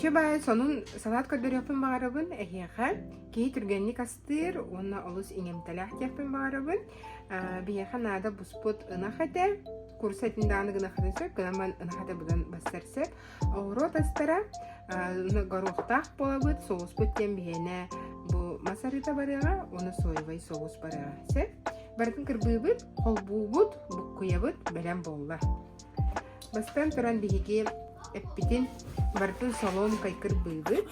Үчүгэй баайы сонун салаат көрдөрүөхпүн баҕарабын эһиэхэ. Киһи түргэнник астыыр уонна олус иҥэмтэлээх диэхпин баҕарабын. Биһиэхэ наада буспут ынах этэ. Курса этин даҕаны гынаххытын сөп, гынан баран ынах этэ быдан бассар сөп. Оҕуруот астара горохтаах буолабыт, соуспут диэн биһиэнэ бу мас арыыта барыаҕа уонна соевай соус барыаҕа сөп. Барытын кырбыыбыт, холбуубут, буккуйабыт, бэлэм буолла. Бастаан туран биһиги эппитин барытын соломкой кырбыыбыт.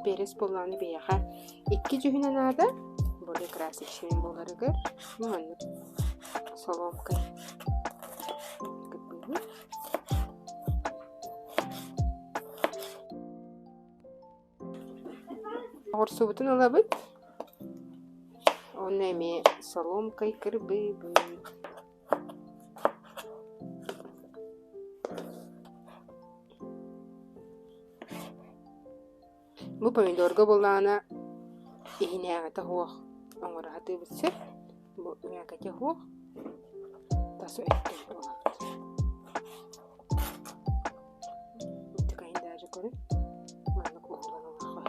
Перец буоллаҕына биһиэхэ икки дьүһүнэ наада, более красочный буоларыгар. Ну маннык соломкой кырбыыбыт. Оҕурсубутун ылабыт уонна эмиэ соломкой кырбыыбыт. Бу помидорга буоллаҕына иһинээҕитэ суох оҥоро сатыыбыт сөп. Бу мякоти суох тас өттүн буолабыт. Даже көрүн маннык уһулан ылыахха.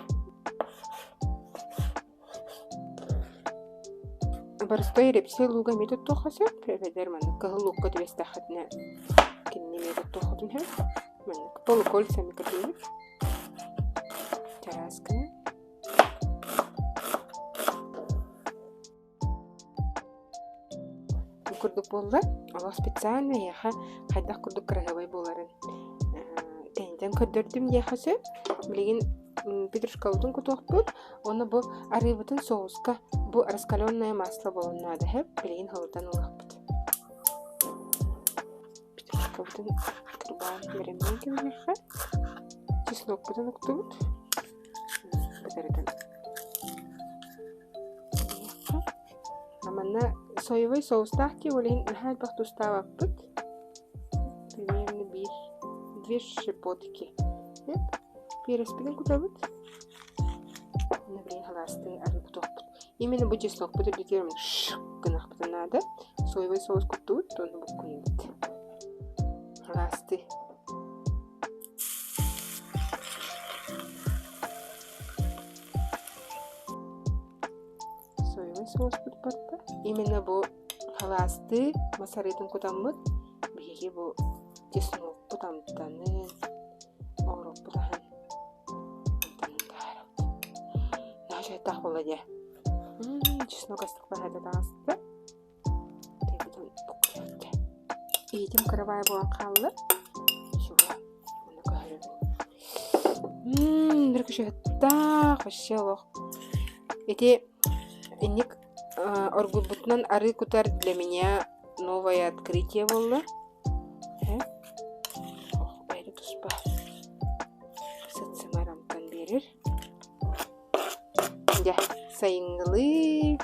Боростой репсэ лууга эмиэ туттуохха сөп, эбэтэр маннык кыһыл луукка түбэстэххитинэ кинини эмиэ туттуоххутун сөп. Маннык полукольцами кырбыыбыт. Чараас гына. Бу курдук буолла. Олох специально эйиэхэ хайдах курдук кыраһыабай буоларын тэнитэн көрдөрдүм диэххэ сөп. Билигин петрушкабытын кутуохпут. Уонна бу арыыбытын соуска бу раскаленное масло буолуон наада сөп. Билигин халытан ылыахпыт. Петрушкабытын кырбаан бэлэмнээн кэбиһиэххэ. Чеснокпутун уктубут. Бытарытан Манна соевай соустаах дии, ол иһин наһаа элбэх тустаабаппыт. Примерно биир две щепотки. Переспитин кутабыт. Уонна билигин халаастыы арыы кутуохпут. Именно бу чеснокпут үрдүтүгэр шш гынахпытын наада. Соевай соус куттубут, уонна буккуйабыт. Халаастыы. Соевай соуспут барда. Именно бу халаастыы мас арыытын кутаммыт биһиги бу чеснокпут амтанын, оҕуруоппут аһын амтанын таһаарабыт. Наһаа үчүгэйдээх буолла дии. Чеснок астык баһаата таҕыста. Иһитим кырабаай буолан хаалла. Ничего, ону көһөрөбүн. Ммм, бир вообще олох. Ити инник оргуйбутунан арыы кутар для меня новое открытие буолла. Ох, бэйэтэ туспа сыт-сымар амтан биэрэр. Дьэ, сайыҥҥылыы.